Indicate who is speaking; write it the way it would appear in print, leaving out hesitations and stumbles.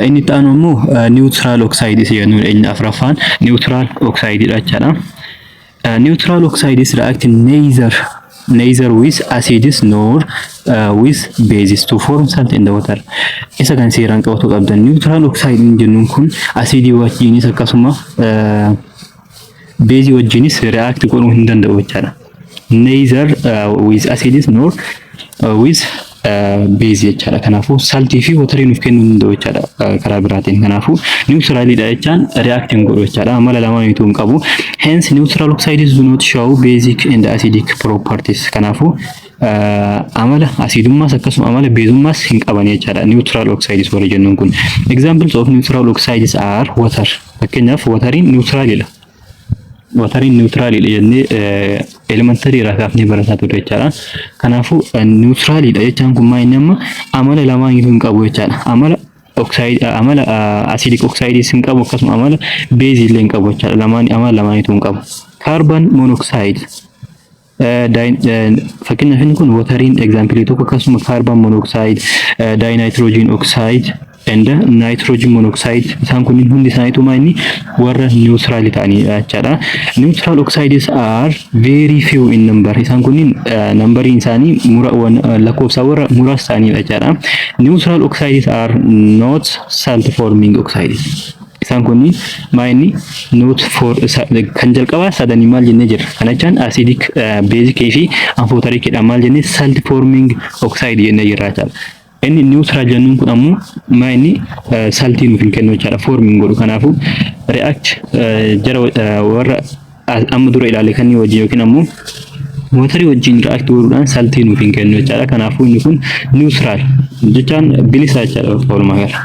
Speaker 1: Inni itti aanu immoo neutral oxide isa jennuudha. Inni afuraffaan neutral oxide dha jechaadha. Neutral oxides react neither with acids nor with bases to form salt and water. Isa kan seeraan qabatu qabdan. Neutral oxide jennuun kun asidii wajjinis akkasuma beezii wajjinis react godhuu hin danda'u jechaadha. Neither with acids nor with base jechaadha. Kanaafuu saltii fi waterii nuuf kennuu hin danda'u jechaadha karaa biraatiin. Kanaafuu neutralidha jechaan react hin godhu jechaadha. Amala lamaaniitu hin qabu. Hence, neutral oxides do not show basic and acidic properties. Kanaafuu amala asidummaas akkasuma amala beezummaas hin qaban jechaadha. Neutral oxides warri jennuun kun. Examples of neutral oxides are water. Fakkeenyaaf, wateriin neutralidha. Wateriin neutralidha jennee elementary irraa kaafnee barataa turre jechaadha. Kanaafuu neutralidha jechaan kun maal inni amma amala lamaaniitu hin qabu jechaadha. Amala oxide, amala acidic oxides hin qabu, akkasuma amala beezii illee hin qabu jechaadha. Lamaan amala lamaaniitu hin qabu. Carbon monoxide, fakkeenyaaf inni kun wateriin example tokko, akkasuma carbon monoxide, dinitrogen oxide and nitrogen monoxide, isaan kunniin hundi isaaniitu maa inni warra neutral ta'anidha jechaadha. Neutral oxides are very few in number. Isaan kunniin numberiin isaanii lakkoofsa warra muraasa ta'anidha jechaadha. Neutral oxides are not salt forming oxides. Isaan kunniin maa inni not for kan jalqabaa sadanii maal jennee jirra? Kana jechaan acidic, basic fi amphoteric dha. Maal jennee? Salt forming oxide jennee jirra jechaadha. Inni neutral jennuun kun ammoo maa inni saltii nuuf hin kennu jechaadha. Forming godhu. Kanaafuu react jara warra amma dura ilaale kan wajjin yookiin ammoo waterii wajjin react godhuudhaan saltii nuuf hin kennu jechaadha. Kanaafuu inni kun neutral jechaan bilisa jechaadha walumaa gala.